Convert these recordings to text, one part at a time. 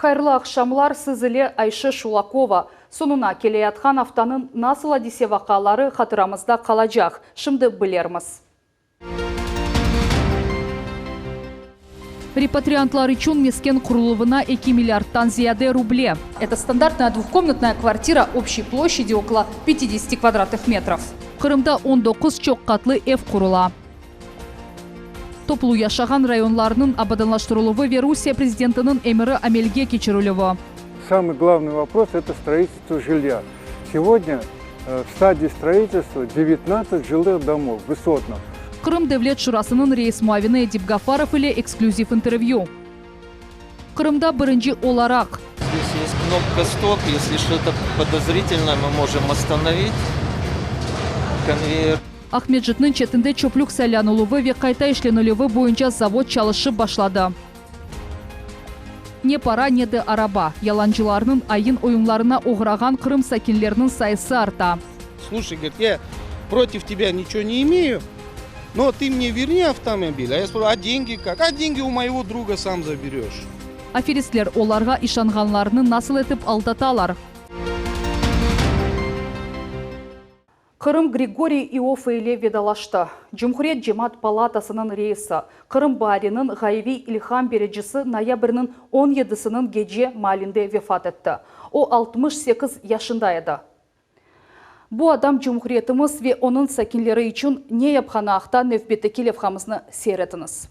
Hayırlı aqşamlar, siz ile Ayşe Şulakova. Soñuna keleyatqan aftanıñ nasıl adise-vaqiaları hatıramızda qalacaq, şimdi bilermiz. Repatriantlar içün mesken quruluvına eki milliardtan ziyade ruble. Это стандартная двухкомнатная квартира общей площадью около пятидесяти квадратных метров. Qırımda 19 çoq qatlı ev qurula. Toplu yaşağan rayonlarnıñ abadanlaştırıluvı ve Rusiye prezidentiniñ emiri amelge keçirilüvi. Самый главный вопрос – это строительство жилья. Сегодня в стадии строительства 19 жилых домов высотных. Qırım Devlet Şurasınıñ reis muavini Edip Gafarov ile eksklüziv intervyü. Qırımda birinci olaraq. Здесь есть кнопка стоп, если что-то подозрительное, мы можем остановить конвейер. Aqmescitniñ çetinde çöplük saylanıluvı ve qayta işlenilüvi boyunca zavod çalışıp başladı. Ne para, ne de araba. Yalancılarnıñ ayın-oyunlarına oğrağan Qırım sakinleriniñ sayısı arta. Слушай, говорит, я против тебя ничего не имею, но ты мне верни автомобиль. А я спрашиваю, а деньги как? А деньги у моего друга сам заберешь. Aferistler olarğa işanğanlarnı nasıl etip aldatalar? Qırım Grigoriy İoffe ile vedalaştı. Cumhuriyet Cemaat palatasınıñ reisi, Qırım baariniñ ğayeviy ilham bericisi noyabrniñ on yedisiniñ gece maalinde vefat etti. O, 68 yaşında edi. Bu adam cumhuriyetimiz ve onıñ sakinleri içün ne yapqanı aqta nevbetteki levhamıznı seyir etiñiz.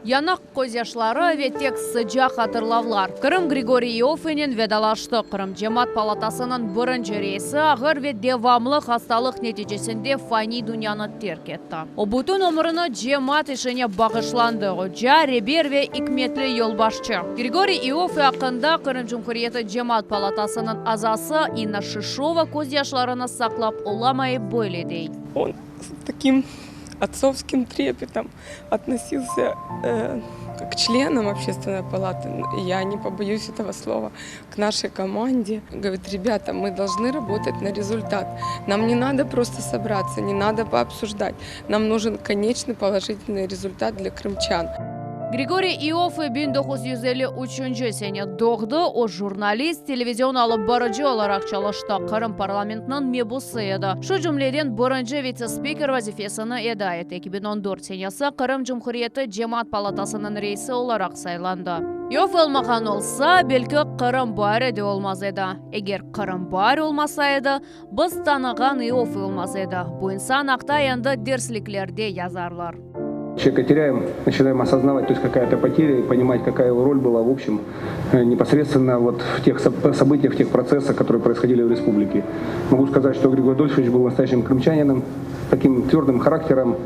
Yanıq közyaşları ve tek sıcaq hatırlavlar. Qırım Grigoriy İoffenen vedalaştı. Qırım Cemaat palatasınıñ birinci reisi ağır ve devamlı hastalıq neticesinde faniy dünyanı terk etti. O, bütün ömürini cemaat işine bağışlandı, oca, reber ve ikmetli yolbaşçı. Grigoriy İoffe aqqında Qırım Cumhuriyeti Cemaat palatasınıñ azası İnna Şişova közyaşlarını saqlap olamayıp böyle dey. On s takim otцовским трепетом относился к членам Общественной палаты, я не побоюсь этого слова, к нашей команде. Говорит, ребята, мы должны работать на результат. Нам не надо просто собраться, не надо пообсуждать. Нам нужен конечный положительный результат для крымчан. Grigoriy İoffe 1953 sene doğdı. O, jurnalist, televizion alıp barıcı olaraq çalıştı, Qırım parlamentiniñ mebusı edi, şu cümleden birinci vitse-spiker vazifesini eda etti. 2014 senesi Qırım Cumhuriyeti Cemaat palatasınıñ reisi olaraq saylandı. İoffe olmağan olsa, belki Qırım baari de olmaz edi. Eger Qırım baari olmasa edi, biz tanığan İoffe olmaz edi. Bu insan aqta endi dersliklerde yazarlar. Человека теряем, начинаем осознавать, то есть какая это потеря, и понимать, какая его роль была, в общем, непосредственно вот в тех событиях, в тех процессах, которые происходили в республике. Могу сказать, что Григорий Адольфович был настоящим крымчанином, таким твердым характером,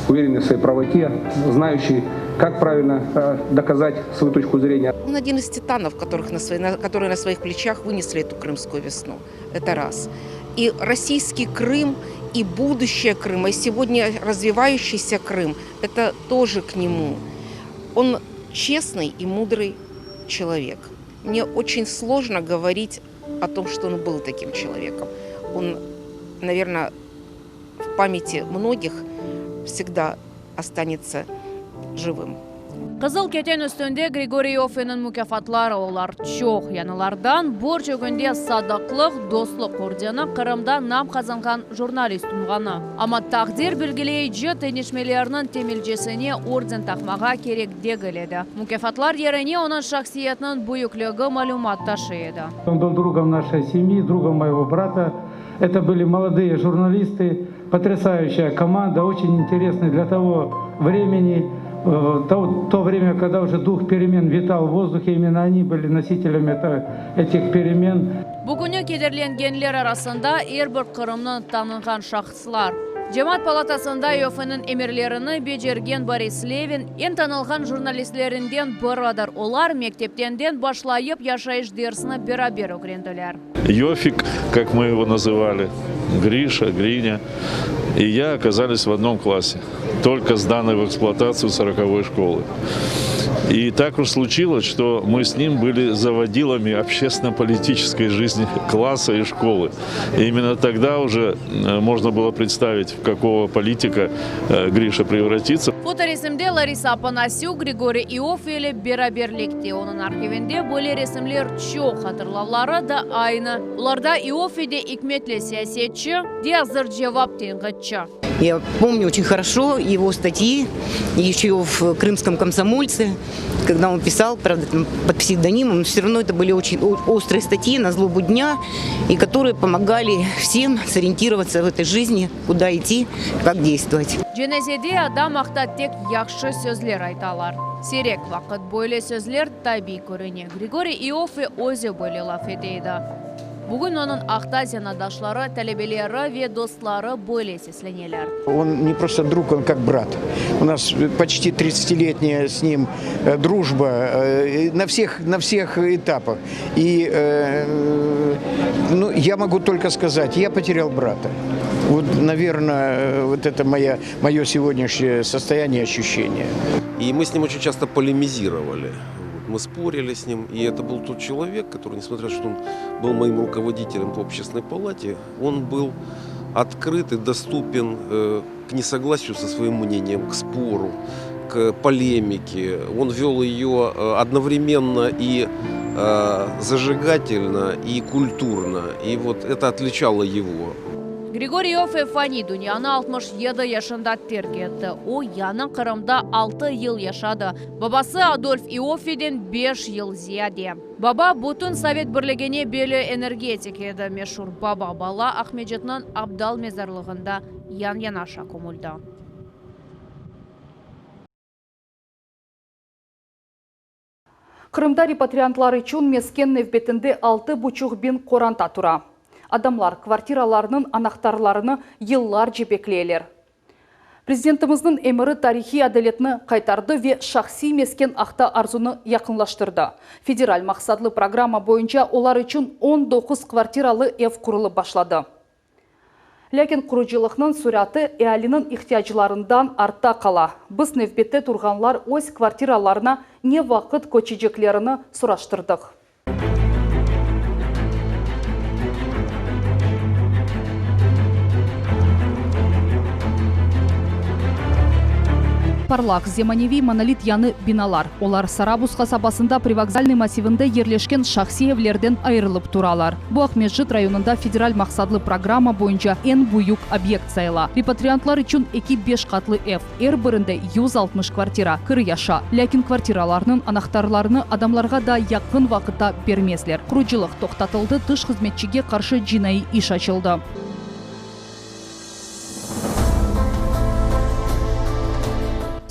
уверенный в своей правоте, знающий, как правильно доказать свою точку зрения. Он один из титанов, которых на свои, на, которые на своих плечах вынесли эту крымскую весну. Это раз. И российский Крым, и будущее Крыма, и сегодня развивающийся Крым, это тоже к нему. Он честный и мудрый человек. Мне очень сложно говорить о том, что он был таким человеком. Он, наверное, в памяти многих всегда останется живым. Qızıl keten üstünde Grigoriy İoffeniñ mukâfatları, olar çoq. Yañılardan borc ögünde Sadıqlıq, Dostluq ordeni, Qırımda nam qazanğan jurnalist unvanı. Amma taqdir belgileyici teñeşmelerniñ temelcesine orden taqmağa kerek degil edi. Mukâfatlar yerine onıñ şahsiyetiniñ büyükligi malümat taşıy edi. Он был другом нашей семьи, другом моего брата. Это были молодые журналисты, потрясающая команда, очень интересная для того времени, то, то время, когда уже дух перемен витал в воздухе, именно они были носителями этих перемен. Bu künü kederlengenler arasında er bir Qırımnıñ tanınğan şahıslar. Cemaat palatasında İoffeniñ emirlerini becergen Boris Levin, eñ tanılğan jurnalistlerinden biridir. Olar mekteptenden başlayıp yaşayış dersini beraber ögrendiler. Йофик, как мы его называли, Гриша, Гриня, и я оказались в одном классе, только сданной в эксплуатацию 40-й школы. И так уж случилось, что мы с ним были заводилами общественно-политической жизни класса и школы. И именно тогда уже можно было представить, в какого политика Гриша превратится. resimde Larisa Opanasük Grigoriy İoffe ile beraberlikte. Onıñ arhivinde böyle resimler çoq, hatırlavları da aynı. Olarda İoffe de ikmetli siyasetçi, de azırcevap tenqitçi. Ya pomnyu oçen horoşo ego statyi eşço v Krımskom komsomoltse, kogda on pisal, pravda, tam pod psevdonimom, no vse ravno eto byli oçen ostrye statyi na zlobu dnâ i kotorye pomogali vsem sorientirovatsa v etoy jizni, kuda iti, kak deystvovat. Cenazede adam aqta tek yahşı sözler aytalar. Siyrek vaqıt böyle sözler tabiy körüne. Grigoriy İoffe özü böyle laf ete edi. Bugün onıñ aqta zenaatdaşları, talebeleri ve dostları böyle sesleneler. On ne prosto drug, on kak brat. U nas poçti tridtsatiletnyaya s nim drujba na vseh, na vseh etapah. I, nu, ya mogu tolko skazat, ya poteryal brata. Vot, naverno, vot eto moya, moyo segodnâşneye sostoyaniye, oşüşeniye. И мы с ним очень часто полемизировали. Мы спорили с ним, и это был тот человек, который, несмотря что он был моим руководителем по общественной палате, он был открыт и доступен э, к несогласию со своим мнением, к спору, к полемике. Он вел ее э, одновременно и э, зажигательно, и культурно. И вот это отличало его. Grigoriy İoffe faniy dünyanı 67 yaşında terk etti. O, yañı Qırımda altı yıl yaşadı, babası Adolf İoffeden beş yıl ziyade. Baba bütün Sovet Birligine belli energetik edi. Meşur baba-bala Aqmescitniñ Abdal mezarlığında yan-yanaşa kömüldi. Qırımda repatriantlar içün mesken nevbetinde altı buçuq biñ qoranta tura. Adamlar kvartiralarnıñ anahtarlarını yıllarca bekleyler. Prezidentimizniñ emiri tarihiy adaletni qaytardı ve şahsiy mesken aqta arzunı yaqınlaştırdı. Federal maqsatlı programma boyunca olar içün 19 kvartiralı ev qurulıp başladı. Lâkin qurucılıqnıñ süratı ealiniñ ihtiyaclarından artta qala. Biz nevbette turğanlar öz kvartiralarına ne vaqıt köçeceklerini soraştırdıq. Parlaq, zemaneviy monolit yañı binalar. Olar Sarabuz qasabasında Privokzalnıy massivinde yerleşken şahsiy evlerden ayırılıp turalar. Bu Aqmescit rayonında federal maqsatlı programma boyunca eñ büyük obyekt sayıla. Repatriantlar içün eki beş qatlı ev, er birinde 160 kvartira, kir yaşa. Lâkin kvartiralarnıñ anahtarlarını adamlarğa daa yaqın vaqıtta bermezler. Qurucılıq toqtatıldı, tış hızmetçige qarşı cinaiy iş açıldı.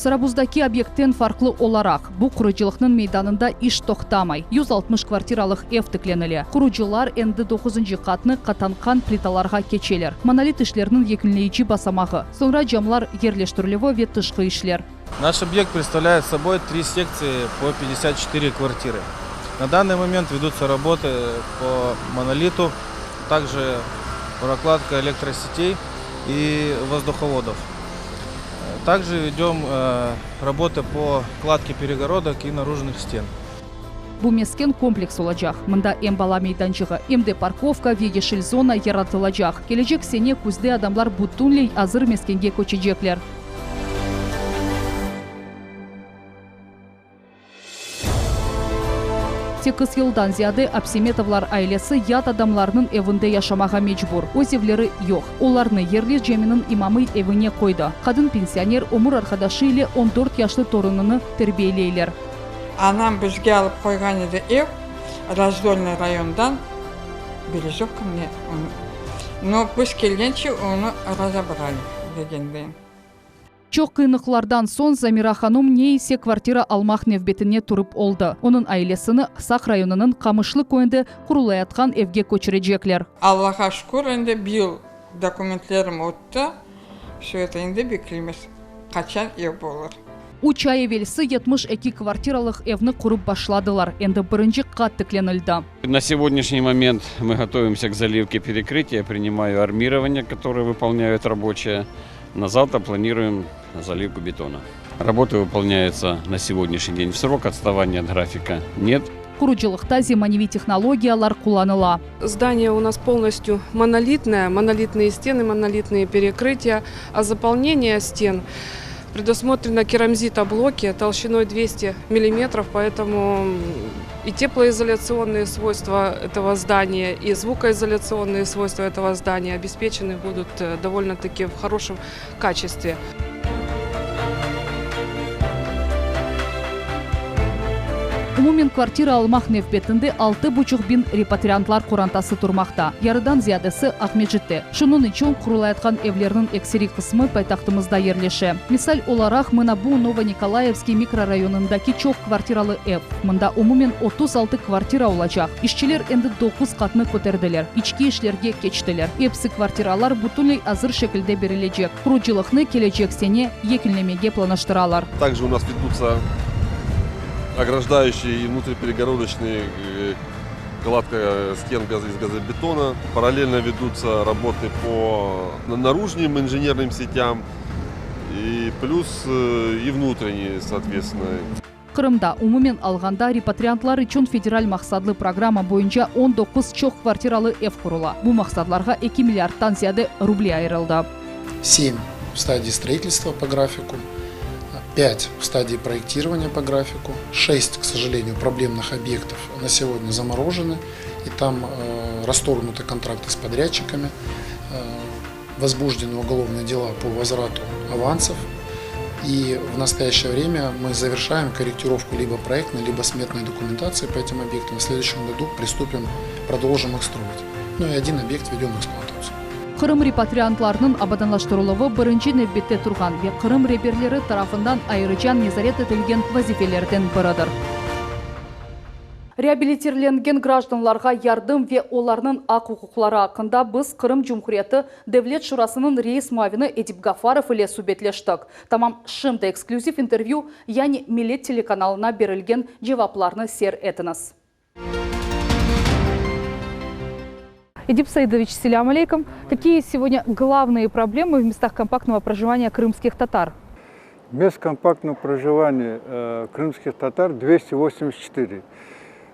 Sarabuzdaki obyektten farqlı olaraq, bu qurucılıqnıñ meydanında iş toqtamay, 160 kvartiralıq ev tiklenile. Qurucılar endi doquzıncı qatnı qatanqan plitalarğa keçeler. Monolit işlerniñ yekünleyici basamağı, soñra camlar yerleştirilüvi ve tışqı işler. Наш объект представляет собой три секции по 54 квартиры. На данный момент ведутся работы по монолиту, также прокладка электросетей и воздуховодов. Также ведем э, работы по кладке перегородок и наружных стен. Bu mesken kompleks olacaq. Mında em bala meydançığı, em de parkovka ve yeşil zona yaratılacaq. Kelecek sene küzde adamlar bütünley azır meskenge köçecekler. Sekiz yıldan ziyade Absemetovlar ailesi yat adamlarnıñ evinde yaşamağa mecbur. Öz evleri yoq. Olarnı yerli caminiñ imamı evine qoydı. Qadın pensioner ömür arqadaşı ile 14 yaşlı torunını terbiyeleyler. Anam bizge alıp qoyğan edi ev, Razdolnıy rayondan, Berezovka mı ne, no, biz kelgence onı razobrali degendeyin. Çoq qıyınlıqlardan soñ Zamira hanum ne ise kvartira almaq nevbetine turıp oldı. Onıñ ailesini Saq rayonınıñ Qamışlı köyünde qurulayatqan evge köçürecekler. Allağa şükür, endi bir yıl dokumentlerim ötti, vse eto, endi bekleymiz, qaçan ev bolır. Üç ay evelsi 72 kvartiralıq evni qurıp başladılar. Endi birinci qat tiklenildi. На сегодняшний момент мы готовимся к заливке перекрытия. Принимаю армирование, которое выполняют рабочие. На завтра планируем заливку бетона. Работы выполняются на сегодняшний день в срок, отставания от графика нет. Qurucılıqta zemaneviy tehnologiyalar qullanıla. Здание у нас полностью монолитное, монолитные стены, монолитные перекрытия, а заполнение стен. Предусмотрено керамзитоблоки толщиной 200 миллиметров, поэтому и теплоизоляционные свойства этого здания, и звукоизоляционные свойства этого здания обеспечены будут э, довольно-таки в хорошем качестве. Umumen kvartira almaq nevbetinde altı buçuq biñ repatriantlar qorantası turmaqta, yarıdan ziyadesi Aqmescitte. Şunıñ içün qurulayatqan evlerniñ ekseriy qısmı paytahtımızda yerleşe. Misal olaraq, mına bu Novonikolaevskiy mikrorayonındaki çoq kvartiralı ev. Mında umumen 36 kvartira olacaq. İşçiler endi doquz qatnı köterdiler, içki işlerge keçtiler. Episi kvartiralar bütünley azır şekilde berilecek. Qurucılıqnı kelecek sene yekünlemege planlaştıralar. Также у нас ведутся ограждающие и внутриперегородочные э, кладка стен из газобетона. Параллельно ведутся работы по наружным инженерным сетям и плюс э, и внутренние, соответственно. Qırımda, umumen alğanda, repatriantlar içün federal maqsatlı programma boyunca 19 çoq kvartiralı ev qurula. Bu maqsatlarğa 2 milliardtan ziyade ruble ayırıldı. 7 в стадии строительства по графику, 5 в стадии проектирования по графику, 6, к сожалению, проблемных объектов на сегодня заморожены, и там э, расторгнуты контракты с подрядчиками, э, возбуждены уголовные дела по возврату авансов, и в настоящее время мы завершаем корректировку либо проектной, либо сметной документации по этим объектам. В следующем году приступим, продолжим их строить. Ну и один объект введем в эксплуатацию. Qırım repatriantlarınıñ abadanlaştırıluvı birinci nevbette turğan ve Qırım reberleri tarafından ayrıca nezaret etilgen vazifelerden biridir. Reabilitirlengen grajdanlarğa yardım ve olarnıñ aq-uquqları aqqında biz Qırım Cumhuriyeti Devlet Şurasınıñ reis muavini Edip Gafarov ile subetleştik. Tamam şimdi eksklüziv intervyü, yani Millet telekanalına berilgen cevaplarnı seyir etiñiz. Edip Saidoviç, selâm aleyküm. Какие сегодня главные проблемы в местах компактного проживания крымских татар? Мест компактного проживания э, крымских татар 284.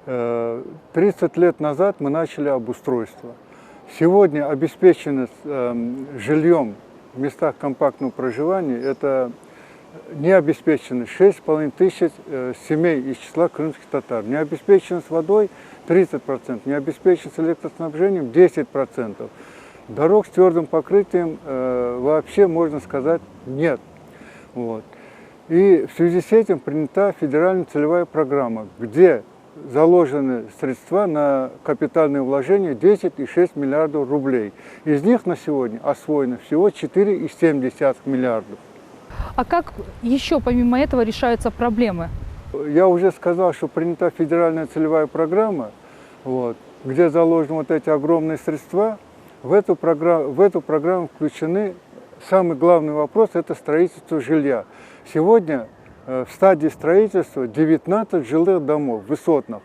30 лет назад мы начали обустройство. Сегодня обеспеченность э, жильем в местах компактного проживания – это не обеспечены 6,5 тысяч э, семей из числа крымских татар. Не обеспеченность водой 30%, не обеспеченность электроснабжением 10%. Дорог с твердым покрытием э, вообще, можно сказать, нет. Вот. И в связи с этим принята федеральная целевая программа, где заложены средства на капитальные вложения 10,6 миллиардов рублей. Из них на сегодня освоено всего 4,7 миллиардов. А как еще помимо этого решаются проблемы? Я уже сказал, что принята федеральная целевая программа, вот, где заложены вот эти огромные средства. В эту, программу, в эту программу включены самый главный вопрос – это строительство жилья. Сегодня э, в стадии строительства 19 жилых домов высотных.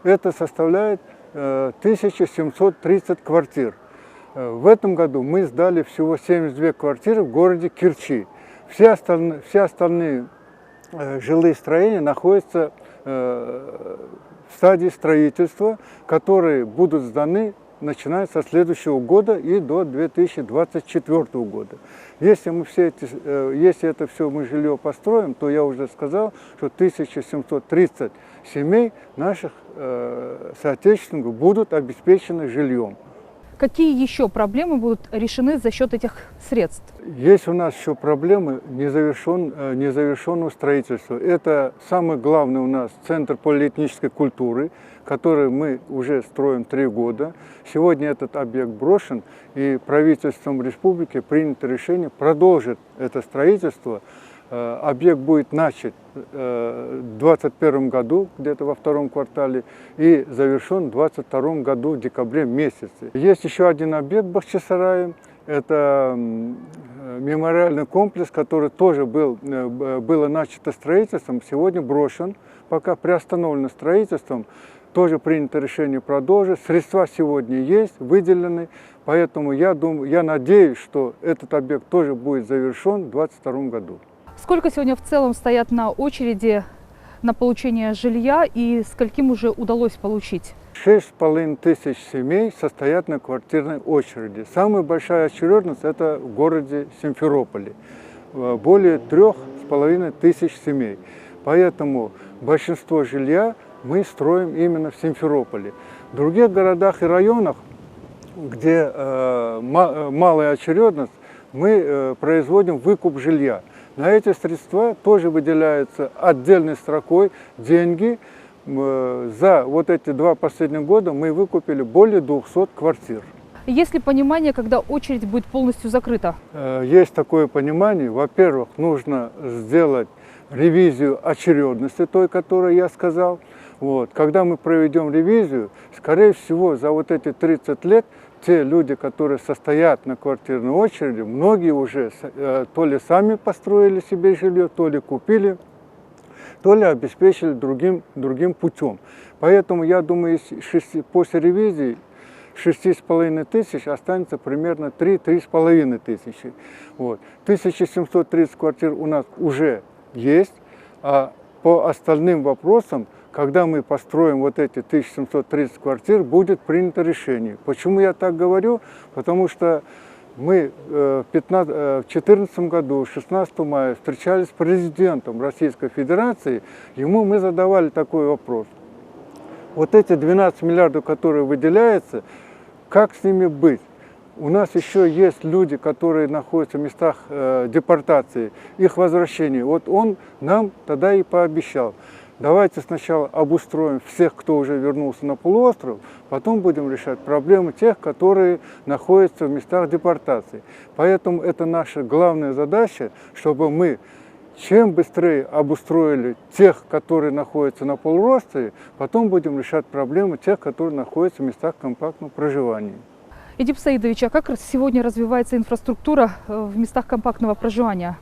Это составляет 1730 э, квартир. Э, в этом году мы сдали всего 72 квартиры в городе Керчи. Все остальные, все остальные жилые строения находятся в стадии строительства, которые будут сданы начиная со следующего года и до 2024 года. Если, мы все эти, э, если это все мы жилье построим, то я уже сказал, что 1730 семей наших э, соотечественников будут обеспечены жильем. Какие еще проблемы будут решены за счет этих средств? Есть у нас еще проблемы незавершен, э, незавершенного строительства. Это самый главный у нас центр полиэтнической культуры, который мы уже строим три года. Сегодня этот объект брошен, и правительством республики принято решение продолжить это строительство. Э, объект будет начат э, в 2021 году, где-то во втором квартале, и завершен в 2022 году в декабре месяце. Есть еще один объект в Бахчисарае, это мемориальный комплекс, который тоже был, э, было начато строительством, сегодня брошен, пока приостановлено строительством. Тоже принято решение продолжить. Средства сегодня есть, выделены, поэтому я, думаю, я надеюсь, что этот объект тоже будет завершен в 2022 году. Сколько сегодня в целом стоят на очереди на получение жилья и скольким уже удалось получить? 6,5 тысяч семей состоят на квартирной очереди. Самая большая очередность – это в городе Симферополе. Э, более трех половиной тысяч семей. Поэтому большинство жилья мы строим именно в Симферополе. В других городах и районах, где э, э, малая очередность, мы э, производим выкуп жилья. На эти средства тоже выделяются отдельной строкой деньги. За вот эти два последних года мы выкупили более 200 квартир. Есть ли понимание, когда очередь будет полностью закрыта? Есть такое понимание. Во-первых, нужно сделать ревизию очередности той, которую я сказал. Вот. Когда мы проведем ревизию, скорее всего, за вот эти 30 лет те люди, которые состоят на квартирной очереди, многие уже э, то ли сами построили себе жилье, то ли купили, то ли обеспечили другим, другим путем. Поэтому, я думаю, после ревизии 6,5 тысяч останется примерно 3-3,5 тысячи. Вот. 1730 квартир у нас уже есть, а по остальным вопросам, когда мы построим вот эти 1730 квартир, будет принято решение. Почему я так говорю? Потому что мы э, в 2014 э, году, 16 мая, встречались с президентом Российской Федерации, ему мы задавали такой вопрос. Вот эти 12 миллиардов, которые выделяются, как с ними быть? У нас еще есть люди, которые находятся в местах э, депортации, их возвращение. Вот он нам тогда и пообещал. Давайте сначала обустроим всех, кто уже вернулся на полуостров, потом будем решать проблемы тех, которые находятся в местах депортации. Поэтому это наша главная задача, чтобы мы чем быстрее обустроили тех, которые находятся на полуострове, потом будем решать проблемы тех, которые находятся в местах компактного проживания. Эдип Саидович, а как сегодня развивается инфраструктура э, в местах компактного проживания?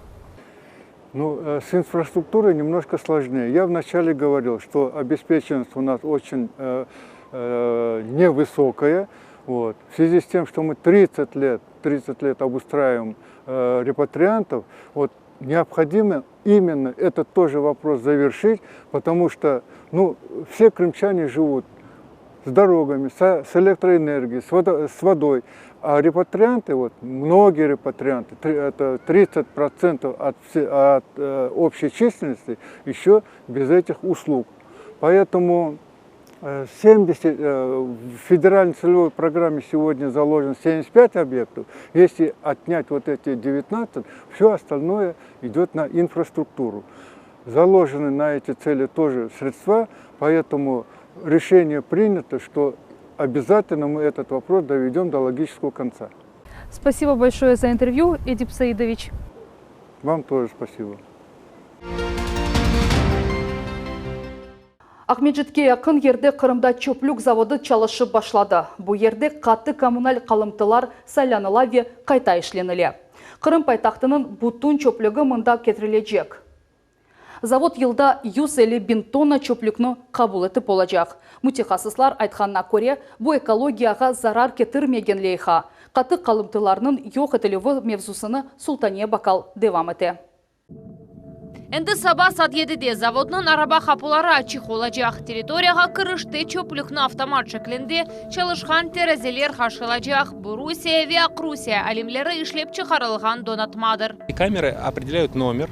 Ну, э, с инфраструктурой немножко сложнее. Я вначале говорил, что обеспеченность у нас очень э, э, невысокая. Вот. В связи с тем, что мы 30 лет, 30 лет обустраиваем э, репатриантов, вот, необходимо именно этот тоже вопрос завершить, потому что ну, все крымчане живут с дорогами, с, с электроэнергией, с, водо, с водой. А репатрианты, вот, многие репатрианты, это 30% от, от э, общей численности еще без этих услуг. Поэтому 70, э, э, в федеральной целевой программе сегодня заложено 75 объектов. Если отнять вот эти 19, все остальное идет на инфраструктуру. Заложены на эти цели тоже средства, поэтому решение принято, что обязательно мы этот вопрос доведем до логического конца. Спасибо большое за интервью, Эдип Саидович. Вам тоже спасибо. Aqmescitke yaqın yerde Qırımda çöplük zavodı çalışıp başladı. Bu yerde qattı kommunal qalımtılar saylanıla ve qayta işlenile. Qırım paytahtınıñ bütün çöplügi mında ketirilecek. Zavod yılda 150 biñ tonna çöplükni qabul etip olacaq. Mütehassıslar aytqanına köre, bu ekologiyağa zarar ketirmegen leyha. Qattı qalımtılarnıñ yoq etilüvi mevzusını Sultaniye Bakal devam ete. Endi saba saat yedide zavodnıñ araba qapuları açıq olacaq. Territoriyağa kirişte çöplükni avtomat şeklinde çalışqan terazeler qarşılacaq. Bu Rusiye ve Aqrusiye alimleri işlep çıqarılğan donatmadır. Камеры определяют номер.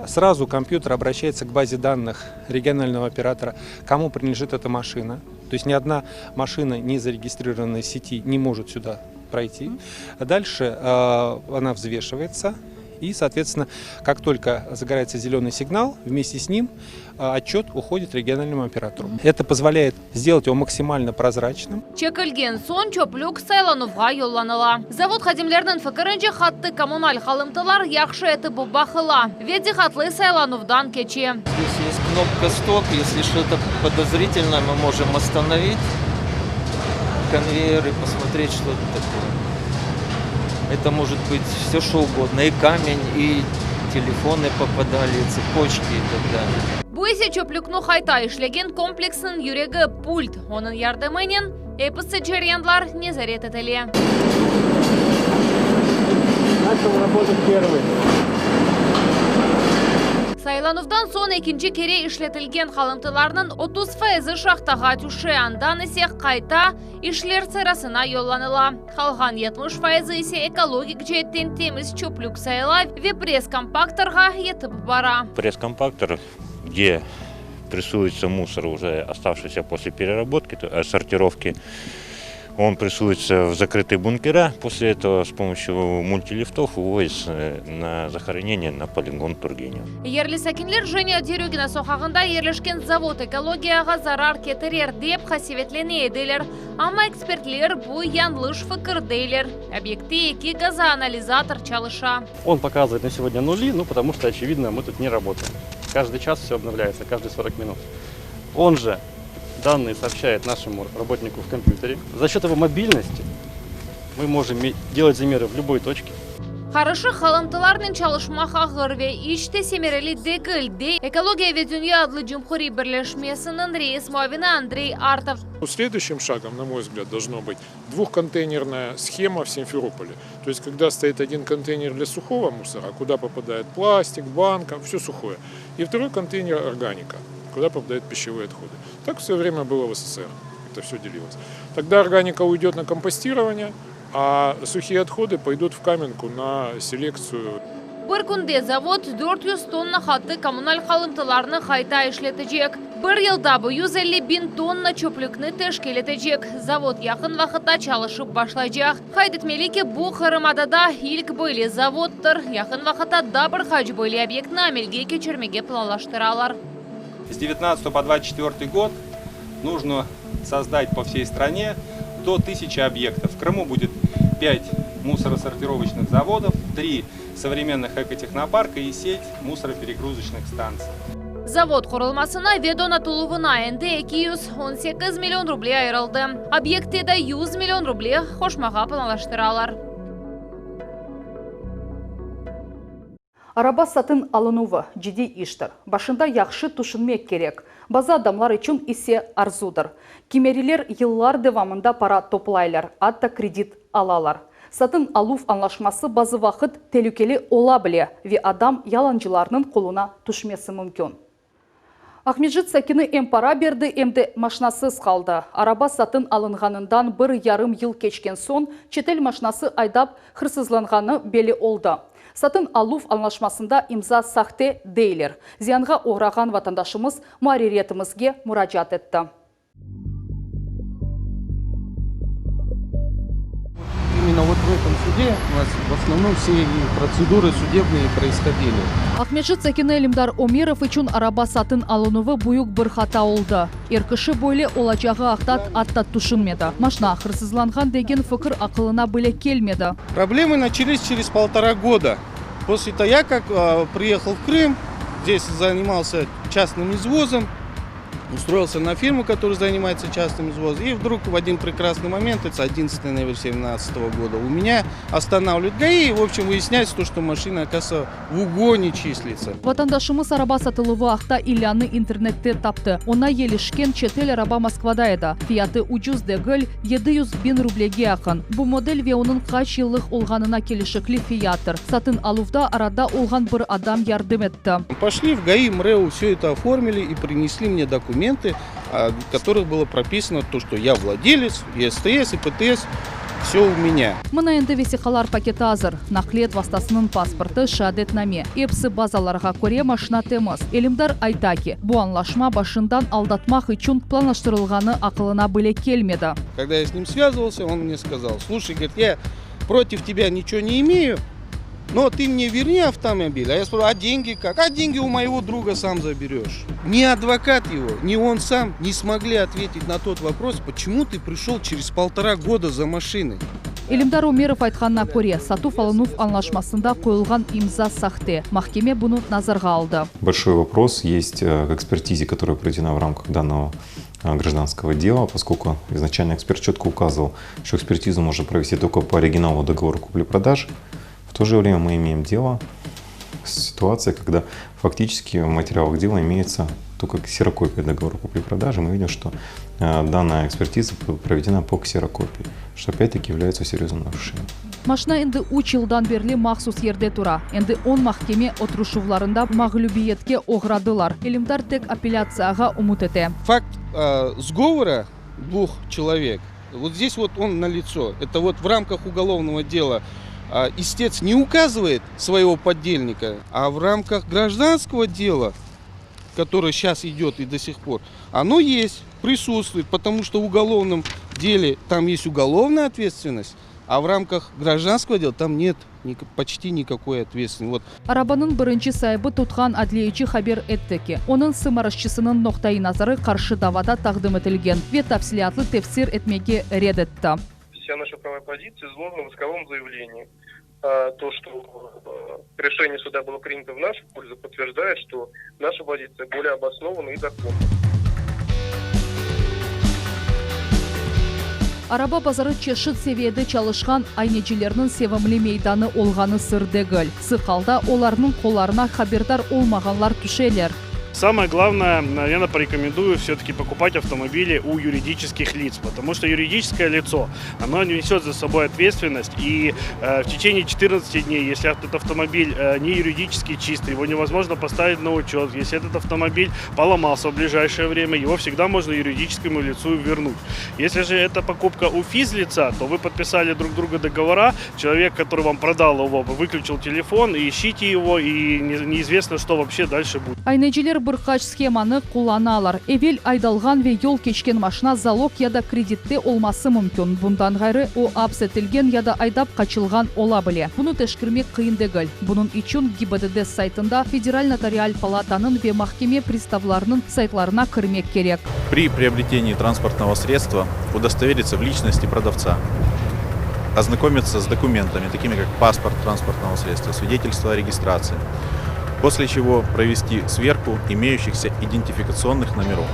Сразу компьютер обращается к базе данных регионального оператора, кому принадлежит эта машина. То есть ни одна машина, не зарегистрированная в сети, не может сюда пройти. Дальше она взвешивается. И, соответственно, как только загорается зеленый сигнал, вместе с ним отчет уходит региональному оператору. Это позволяет сделать его максимально прозрачным. Çekilgen soñ çöplük saylanuvğa yollanıla. Zavod hadimleriniñ fikirince, qattı kommunal qalımtılar yahşı etip baqıla ve diqqatlı saylanuvdan keçe. Здесь есть кнопка стоп, если что-то подозрительное, мы можем остановить конвейер и посмотреть, что это такое. Это может быть все что угодно, и камень, и телефоны попадали, и цепочки и так далее. Bu ise çöplükni qayta işlegen kompleksniñ yüregi pult. Onıñ yardımınen episi ceryanlar nezaret etile. Начал работать первый. Saylanuvdan soñ ekinci kere işletilgen qalımtılarnıñ 30 faizi şahtağa tüşe, andan ise qayta işler sırasına yollanıla. Qalğan 70 faizi ise ekologik ceetten temiz çöplük sayıla ve press-kompaktorğa yetip bara. Пресс-компактор, где прессуется мусор, уже оставшийся после переработки, сортировки, он прессуется в закрытые бункера. После этого с помощью мультилифтов увозится на захоронение на полигон Тургенева. Yerli sakinler Jenya Derögina soqağında yerleşken zavod ekologiyağa zarar ketirer, dep qasevetlene ediler. Amma ekspertler bu yañlış fikir deyler. Obyektte eki gazoanalizator çalışa. Он показывает на сегодня нули, ну, потому что, очевидно, мы тут не работаем. Каждый час все обновляется, каждые 40 минут. Он же данные сообщает нашему работнику в компьютере. За счет его мобильности мы можем делать замеры в любой точке. Qarışıq qalımtılarnen çalışmaq ağır ve iç te semereli degil, dey Ekologiya ve dünya adlı cumhuriy birleşmesiniñ reis muavini Andrey Artov. Следующим шагом, на мой взгляд, должно быть двухконтейнерная схема в Симферополе. То есть, когда стоит один контейнер для сухого мусора, куда попадает пластик, банка, все сухое. И второй контейнер органика, куда попадают пищевые отходы. Так в свое время было в СССР. Это все делилось. Тогда органика уйдет на компостирование, а сухие отходы пойдут в Каменку на селекцию. Bir künde zavod 400 tonna qattı kommunal qalımtılarnı qayta işletecek. Bir yılda bu 150 biñ tonna çöplükni teşkil etecek. Zavod yaqın vaqıtta çalışıp başlaycaq. Qayd etmeli ki, bu Qırımadada ilk böyle zavodtır. Yaqın vaqıtta daa bir qaç böyle obyektni amelge keçirmege planlaştıralar. С 19 по 24 год нужно создать по всей стране до 1000 объектов. В Крыму будет 5 мусоросортировочных заводов, 3 современных экотехнопарка и сеть мусороперегрузочных станций. Zavod qurulmasına ve donatıluvına endi 218 million ruble ayırıldı. Obyektte de 100 million ruble qoşmağa planlaştıralar. Araba satın alınuvı ciddiy iştir. Başında yahşı tüşünmek kerek. Bazı adamlar içün ise arzudır. Kimeriler yıllar devamında para toplaylar, atta kredit alalar. Satın aluv añlaşması bazı vaqıt telükeli ola bile ve adam yalancılarnıñ qoluna tüşmesi mümkün. Aqmescit sakini em para berdi, em de maşnasız qaldı. Araba satın alınğanından bir yarım yıl keçken soñ, çetel maşnası aydap hırsızlanğanı belli oldı. Satın aluv añlaşmasında imza sahte, deyler. Ziyanğa oğrağan vatandaşımız muarririyetimizge muracaat etti. Именно вот в этом суде у нас в основном все процедуры судебные происходили. Aqmescit sakini Elimdar Ömerov içün araba satın alınuvı büyük bir hata oldı. Er kişi böyle olacağı aqta atta tüşünmedi. Maşna hırsızlanğan degen fikir aqılına bile kelmedi. Проблемы начались через полтора года. После того, я как приехал в Крым, здесь занимался частным извозом, устроился на фирму, которая занимается частным извозом, и вдруг в один прекрасный момент, это 11 ноября 2017 года, у меня останавливают ГАИ, и, в общем, выясняется то, что машина, оказывается, в угоне числится. Vatandaşımız araba satıluvı aqta ilânı internette taptı. Oña kelişken çetel araba Moskvada edi. Fiyatı ucuz degil, 700 biñ rublege yaqın. Bu model ve onıñ qaç yıllıq olğanına kelişikli fiyattır. Satın aluvda arada olğan bir adam yardım etti. Пошли в ГАИ, МРЭО, все это оформили и принесли мне документы, в которых было прописано то, что я владелец, и СТС, и ПТС, все у меня. Mına endi vesiqalar paketi azır. Naqliyat vastasınıñ pasportı, şeadetname. Episi bazalarğa köre maşna temiz. Elimdar ayta ki, bu añlaşma başından aldatmaq içün planlaştırılğanı aqılına bile kelmedi. Когда я с ним связывался, он мне сказал, слушай, говорит, я против тебя ничего не имею, но ты мне верни автомобиль. А я спрашиваю, а деньги как? А деньги у моего друга сам заберешь. Ни адвокат его, ни он сам не смогли ответить на тот вопрос, почему ты пришел через полтора года за машиной. Elimdar Ömerov aytqanına köre, satuv alınuv añlaşmasında qoyulğan imza sahte. Mahkeme bunı nazarğa aldı. Большой вопрос есть э, к экспертизе, которая проведена в рамках данного э, гражданского дела, поскольку изначально эксперт четко указывал, что экспертизу можно провести только по оригиналу договора купли-продажи. В то же время мы имеем дело с ситуацией, когда фактически в материалах дела имеется только ксерокопия договора купли-продажи. Мы видим, что э, данная экспертиза проведена по ксерокопии, что опять-таки является серьезным нарушением. Maşna endi üç yıldan berli mahsus yerde tura. Endi on mahkeme oturışuvlarında mağlübiyetke oğradılar. Elimdar tek apellâtsiyağa ümüt ete. Fakt sgovora dvух человек, вот здесь вот он налицо. Это вот в рамках уголовного дела истец не указывает своего подельника, а в рамках гражданского дела, которое сейчас идет и до сих пор, оно есть, присутствует, потому что в уголовном деле там есть уголовная ответственность, а в рамках гражданского дела там нет почти никакой ответственности. Вот. Arabanıñ birinci saibi tutqan adliyeci haber etti ki, onıñ sımarışçısınıñ noqtaiy nazarı qarşı davada taqdim etilgen ve tafsilâtlı tefsir etmege red etti. Вся наша правовая позиция изложена в исковом заявлении. То, что решение суда было принято в нашу пользу, подтверждает, что наша позиция более обоснована и законна. Araba bazarı çeşit seviyede çalışqan aynecilerniñ sevimli meydanı olğanı sır degil. Sıq alda olarnıñ qollarına haberdar olmağanlar tüşeler. Самое главное, наверное, порекомендую все-таки покупать автомобили у юридических лиц, потому что юридическое лицо, оно несет за собой ответственность, и э, в течение 14 дней, если этот автомобиль э, не юридически чистый, его невозможно поставить на учет, если этот автомобиль поломался в ближайшее время, его всегда можно юридическому лицу вернуть. Если же это покупка у физлица, то вы подписали друг друга договора, человек, который вам продал его, выключил телефон, и ищите его, и неизвестно, что вообще дальше будет. Ayneciler bir qaç shemanı qullanalar. Evel aydalğan ve yol keçken maşna zalog ya da kreditte olması mümkün. Bundan ğayrı, o aps etilgen ya da aydap qaçılğan ola bile. Bunı teşkirmek qıyın degil. Bunıñ içün GİBDD saytında Federal notarial palatanıñ ve mahkeme pristavlarınıñ saytlarına kirmek kerek. При приобретении транспортного средства удостовериться в личности продавца, ознакомиться с документами, такими как паспорт транспортного средства, свидетельство о регистрации, после чего провести сверку имеющихся идентификационных номеров.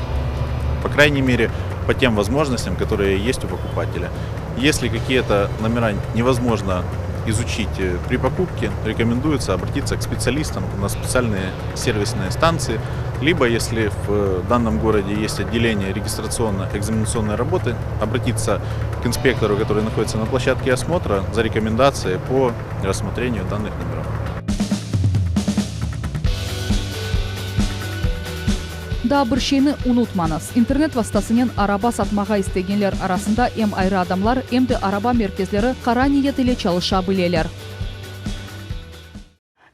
По крайней мере, по тем возможностям, которые есть у покупателя. Если какие-то номера невозможно изучить э, при покупке, рекомендуется обратиться к специалистам на специальные сервисные станции, либо, если в э, данном городе есть отделение регистрационно-экзаменационной работы, обратиться к инспектору, который находится на площадке осмотра, за рекомендацией по рассмотрению данных номеров. Daa bir şeyni unutmañız, internet vastasınen araba satmağa istegenler arasında em ayrı adamlar, em de araba merkezleri qara niyet ile çalışa bileler.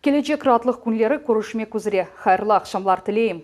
Kelecek raatlıq künleri körüşmek üzre. Hayırlı aqşamlar tileyim.